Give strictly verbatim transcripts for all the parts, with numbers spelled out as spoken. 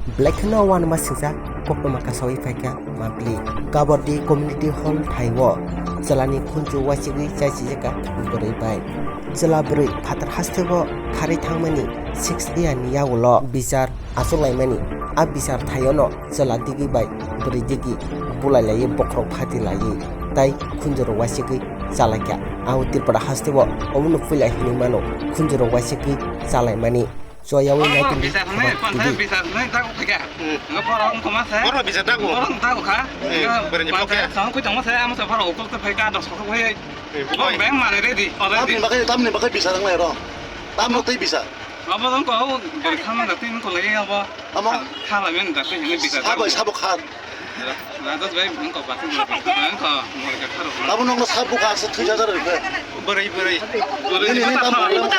Belai kheno uanama singcha koktwma kasawi phaikha mangpili. Kabaddi Community Hall thaio chwlani khunju uaisugwi chaisijak kha bwrwi bai. Chwla bwrwi phatar hasteo kharwi thangmani six year ni yagulo bichar achuk laimani. A bichar thaiono chwla digi bai bwrwi digi bulai laiwi bokhorok phati laiwi tai khunjurok uaisugwi chalaikha. Abo Tripura hasteo omono puila hinwi mano khunjurok uaisugwi chalaimani. Choyawi naitung di. Bisar hwnwi, khobak phone tini. Bisar hwnwi dago khaikha. Hmm. Nga borok wngkoma se. Borok bisar dago. Borok dago kha. Eh, nga borokni phone poke. Song kwi tongma se, amo se borok ukol khe phaikha, dos kok phai. Eh, bong beng mane ready, already. Tamni bagwi, tamni bagwi bisar wnglai ro. Tamno tei bisar. Abo wngko, beri khamna da tin ko lagi abo. Amo? Kha, kha la men da tin hwnwi bisar. Sabo, sabo kha. Rajesh bhai, wngkha, bathang wngkha, morika tharo. Abo nokno sabo kha, se thwi jajar rikhe. Bwrwi, bwrwi. Nini, nini, tam problem kha.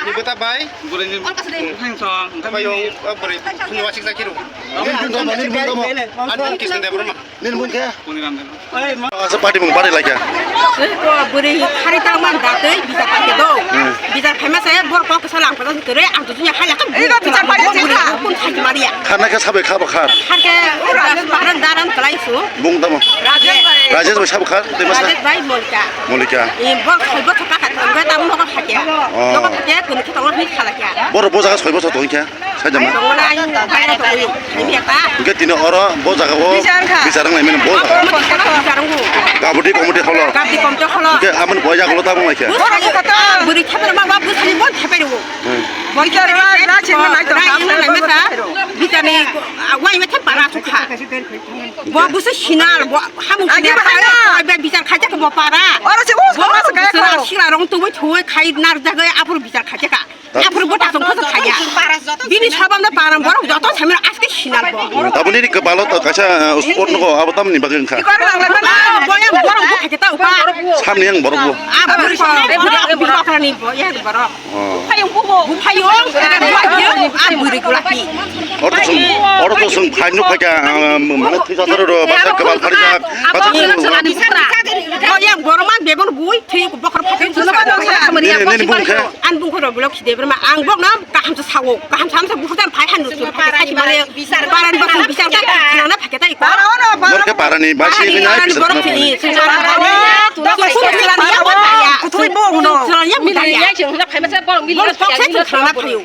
Ni bwta bai? Bwrwi ni. Thang song, wngkha bai nini. Yo, bwrwi. Thungni wasik jakiro. Nini bung tamo, nini bung tamo. Admin Kishan Debbarma. Nini bung khe? Poniram Debbarma. Asa party bung party laikha. Ko bwrwi khari ta man da tei bisa pakke do. Hmm. Bisa phaima se bor kok sa lang padan kere ang tu dunya hala ka. Ei, bisa pakke bwrwi kun thai maria. Khana khe sabai khabo khar. Khar khe paran daran kalai su. Bung tamo. Rajesh bhai. Rajesh bhai sabo khar, tei masa? Rajesh bhai Molika. Molika. Ei, bor soi bor thok kha thok, tamo nokol kha kya. Oh. Nokol kha kya, kun khe tamo ni khala kya. Bor bo jaga soi bor thok kha. Saja ma. Tongmani ang kaya to ui. Ini apa? Hingke tini oro bo jaga o bichar wngkha. Bichar wnglaimani bo jaga. Komiti holo bichar wngkha. Kabaddi komiti holo. Kabaddi komiti holo. Hingke aboni bo jaga ulo tabung laikha. Bwrwi khabar ma ba bwsani bon thepai rwo. Hmm. Bichar wa ra chengma nai to. Ra chengma nai to. Bichar ni wai me thep para sukha. Bo busu sinal bo hamung sinal. Bichar khaja ko bo para. Oro se us ko mas kaya ko. Sila rong tuwi thuwi khai nar jaga apur bichar khaja ka. Aphuru bo tasong khoso thaya. Bini sabamno param borok joto samir aske sinal bo. Tabuni ni kwbalo to kaisa, uh, sport nogo abo tamni bagwi wngkha. Boyang borok bo khakhe ta upa. Samni yang borok bo. Ah, borok bo. Bini bakrani bo, yang borok. Oh. Buphayung bo. Buphayung, ah, bwrwi gulapi. Orto sung, orto sung phai nuk phai kha, uh, mane thwi satharo ro, basa kwbal pharijak, basa kwbal. Boyang borok man bebon bui, thwi bokhor phatai. Nini, nini bung khe? Ang bung khoro blok khide berma ang bok na kaham sa sawo, kaham sa sa bukhur tan phai han rusu phai khai male paran bok bichar ta khana phai ta iko. Borok khe parani basi ni nai bichar khana phai. Kuthumi bo huno. Kuthumi ya cheng na phai ma sa borok mili. Borok khana phai.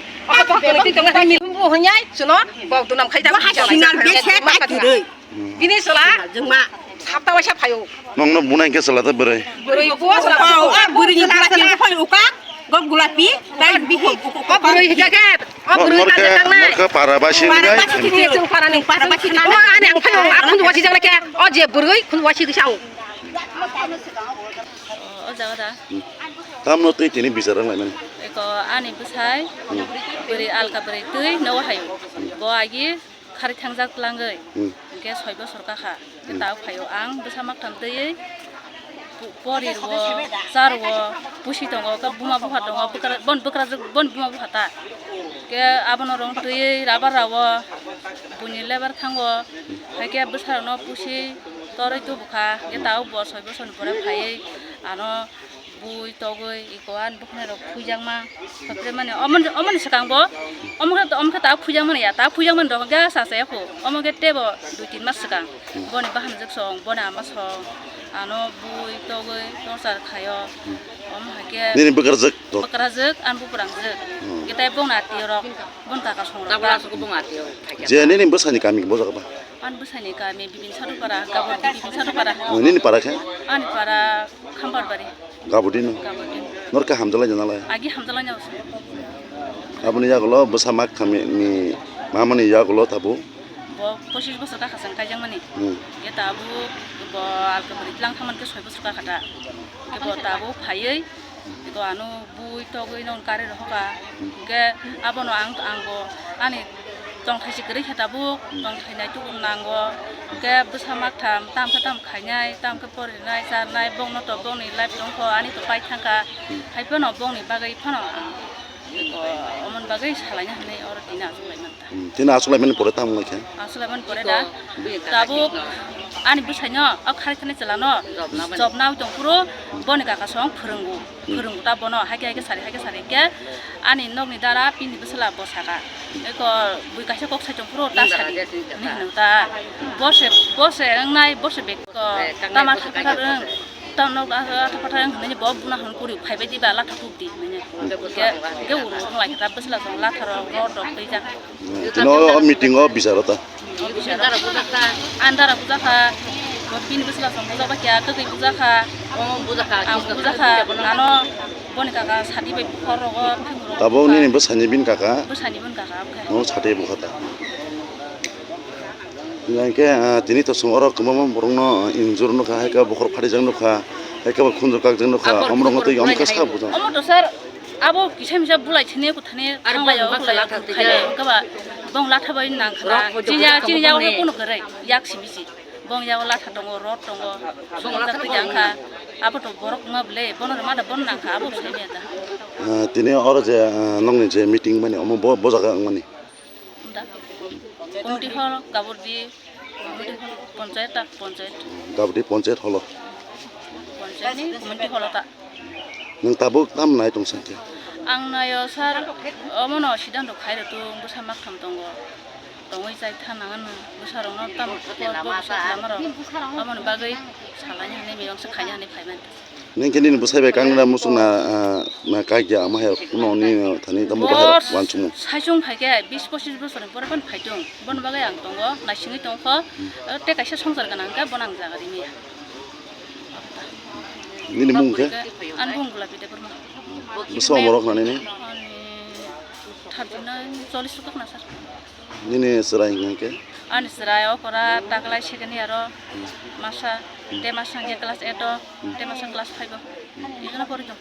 Bo hunyai suno bok dunam khai ta. Sinar bese ta kiroi. Bini sala jengma sapta waisa phaio. Nongno bunai khe sala ta bwrwi. Bwrwi bo sala. O bwrwi ni gulapi phai uka, go gulapi, tai bihi uka. O bwrwi hika khe, o bwrwi ta tangnai. Norkhe para basi nai. Para basi, para basi. O ani ang phaio, a khun wasi jang khe, o je bwrwi khun wasi gisa o. O jaga da. Tamno twi tini bichar wnglaimani. Eko ani bwsai, bwrwi alka bwrwi twi nogo haio. Bo agi khari thangjak tlangwi. Hmm. Hingke soi bosor kakha. Hingke hmm, tao phaio ang bwsa maktham twiwi pu-, pori rwo, cha rwo, pusi tongo, khe buma bupha tongo, bwkra-, bon bwkrajwk, bon buma bupha ta. Hingke abono rong twiwi rabar rao, buini lebar thango, haikhe bwsarokno pusi torwi tubukha. Hingke tao bo soi bosor ni pore phaiwi ano bui togwi iko ani bwkhwnai rok phuijakma. Sopre mani omoni, omoni swkang bo omo khe, omo khe ta phuijakmani ya, ta phuijakmani rok hwnkhe sa sa ya kho. Omo khe tebo dui tin mas swkang boni bahan jwk song, boni ama song, ano bui togwi torchar khaio. Omo hai khe nini bwkrajwk to? Bwkrajwk ani buprangjwk. Hmm. Hwnkhe tai bongni atio rok, boni kaka song rok. Tabla ta. Soko bong atio. Je nini bwsani kami bo jaga ba? Ani bwsani kami Bibin Sadupara, Gabor Bibin Sadupara. Oh, nini para khe? Ani para Khambar bari. Gabudino? Gabudino. Norkhe hamjalai janalai? Agi hamjalai na usu. Aboni yagulo bwsa mak khamni mamani yagulo tabuk? Bo pochis bosor kakha chwng kaijakmani. Hmm. Ye tabuk bo alka bwrwi tlang thamani khe soi bosor kakha ta. Khe bo tabuk phaiwi, bo ano bui togwi nong kari rohoka. Hwnkhe abono ang, ang bo ani tongthai se kwrwi khe tabuk, tongthai nai tubuno nango. Hwnkhe bwsa maktham, tamo khe tamo khainai, tamo khe porinai, charnai, bongno to bongni life tongkho, ani to pai thangkha. Hai phano bongni bagwi phano ang Eko, omon bagwi salaina hinwi oro tini achuk lai manta. Hmm, tini achuk lai mani pore tamo khe? Achuk lai mani pore da. Tabuk ani bwsaino, o khari thani chwlano jobna tong phuru boni kaka song phwrwngo. Hmm. Phwrwngo ta bono, haikhe haikhe sari, haikhe sari khe ani nokni dara bini bwsla bo saka. Eko bui kaisa kok sai tong phuru ta sadi hinwi hino ta. Bose, bose wngnai, bose bek ko tama thapha thap wng. Tamo nok da, ah, thapha thapha wng hinwi bo buna hwn kuri phaibai diba, latha kuk di hinwi. Hwnkhe, hwnkhe uro wng lai khe ta bwsla song latha rok, rot rok twi jak. Hmm, tino o meeting o bichar o ta. Andara bujakha, bini bwsla song bujakha, kwtwi bujakha, ang bujakha, ano boni kaka sadi bai bukhor rogo, phimuro. Tabuk nini bwsani bini kaka? Bwsani boni kaka, oke. No sadi bukha ta. Hingke, ah, tini to song oro kwbangma borokno, ah, injure nukha, hai khe bokhorok phatijak nukha, hai khe bo khunjur kakjak nukha, omorokno twi omkha sa bujang. Omo to sir, abo kisa misa bulai thani kuthani thanglaio, bulai thanglaio, khe ba bong latha bai nang khna. Chini ya, chini ya, kono kwrwi, yak simi si. Bong ya latha tongo, rot tongo, song latha twi jang kha. Abo to borok ma ble, bono ma da bon nang kha, abo sai ya da. Ah, tini oro je, ah, nokni je meeting mani, omo bo, bo jaga wng mani. Da. Community hall, Gabordi, community hall, panchayat ta, panchayat. Gabordi panchayat hall o. Panchayat ni community hall o ta. Nwng tabuk tam nai tong sankhe? Ang naio sir, omono siddhanto khai rwtong, bwsa maktham tongo. Tongwi chai tha nang ano, bwsa rokno tam bo, bo bwsa lama rok. Omoni bagwi salai hinwi miyang se khaina hinwi phai mani. Nini khe nini bwsai bai kangra muchung na, ah, na kaikya ama hai rok no nini thani tamo bahai rok wansukmung. Saichung phai khe bis pochis bosor ni pore phano phai tung. Bono bagwi ang tongo, naisingwi tong kho. Hmm. Tei kaisa songsar gwnang khe bono ang jaga ri maya. Nini mung khe? Ani mung Gulapi Debbarma. Bwsa omorok na nini? Ani thirty nine, chollish rwkha khna sir. Nini chwrai hwnkhe? Ani chwrai okora taklai second year o masa, tei masa hwnkhe class eight o, tei masa class five o. Ekheno pori tong.